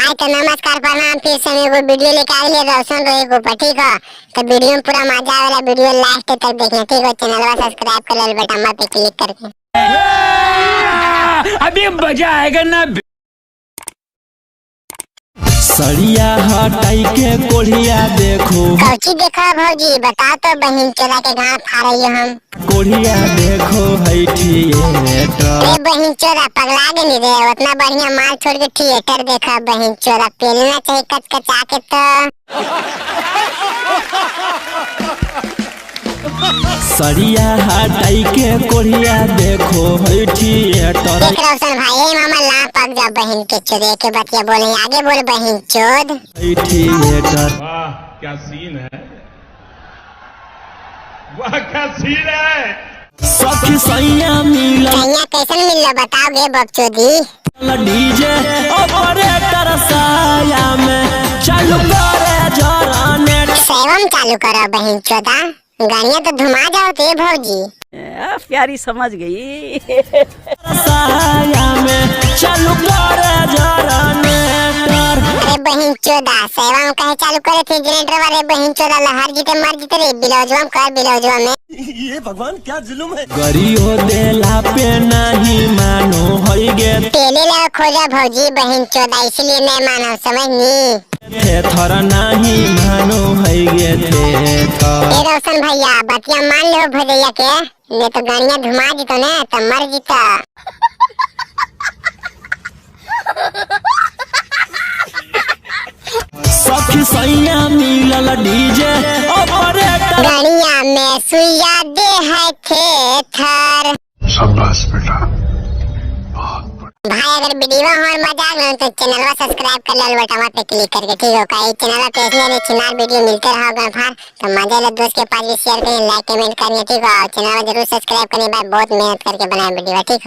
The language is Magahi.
भाई तो नमस्कार प्रणाम। फिर से हम एगो वीडियो लेके आइले रोशन रोही के ऊपर, ठीक है। तो वीडियो में पूरा मजा आवेला, वीडियो लास्ट तक देखिए, ठीक है। चैनलवा सब्सक्राइब कर ले बटन पे क्लिक करके। अभी मजा आएगा ना। सरिया हटाई के कोढ़िया देखो। कौची देखा भौजी, बताओ तो बहन चोदा के गांव फाड़ियो हम। कोढ़िया देखो है थिएटर। अरे बहन चोदा पगला गेली रे, उतना बढ़िया माल छोड़ के थिएटर देखा। बहन चोदा पेलना चाहिए कचकचा के तो। सरिया हटाई के कोढ़िया देखो है थिएटर। देख रोशन भाई, ए मामा ला पक जा बहन के चोदे के बतिया बोले, आगे बोल बहन चोद। है थिएटर। वाह क्या सीन है, वाह क्या सीन है। सखी सैया मिलल सैया कैसन मिललो बताओगे बकचोदी। डीजे ऑपरेटर साया में चालू करे जरनेट। सेवम चालू करो बहन चोदा, गाड़ियाँ तो धुमा जाओ ते भौजी। प्यारी समझ गई। साया में चालू करे जरनेटर। अरे बहन चोदा सेवम कहे चालू करे थे जनरेटर वाले बहन चोदा, लहर जीते मर जीते रे, बिलौजवा में कर बिलौजवा में। गरियो देला पे नहीं मानो है गे। तेले लगा खोजा भौजी बहन चोदा, इसलिए नहीं मानो समझनी। थेथर नहीं मानो है गे थेथर। ए रोशन भैया बतिया मान लो भदैया के, नहीं तो गाड़ियाँ धुमा जीतो ना तो मर जीता। सखी सैया मिलल डीजे ऑपरेटर। गाड़िया में सुइया दे है थेथर। शाबाश बेटा, बहुत बढ़िया। भाई अगर वीडियो और मजा आ गया तो चैनलवा सब्सक्राइब कर लो बटन पे क्लिक करके, ठीक हो। का चैनल पे ऐसे चिनार वीडियो मिलते रहोगे भाई, तो मजा ले दोस्त के पास भी शेयर करिए, लाइक कमेंट करिए, ठीक हो। चैनल जरूर सब्सक्राइब करिए भाई, बहुत मेहनत करके बनाए वीडियो, ठीक हो।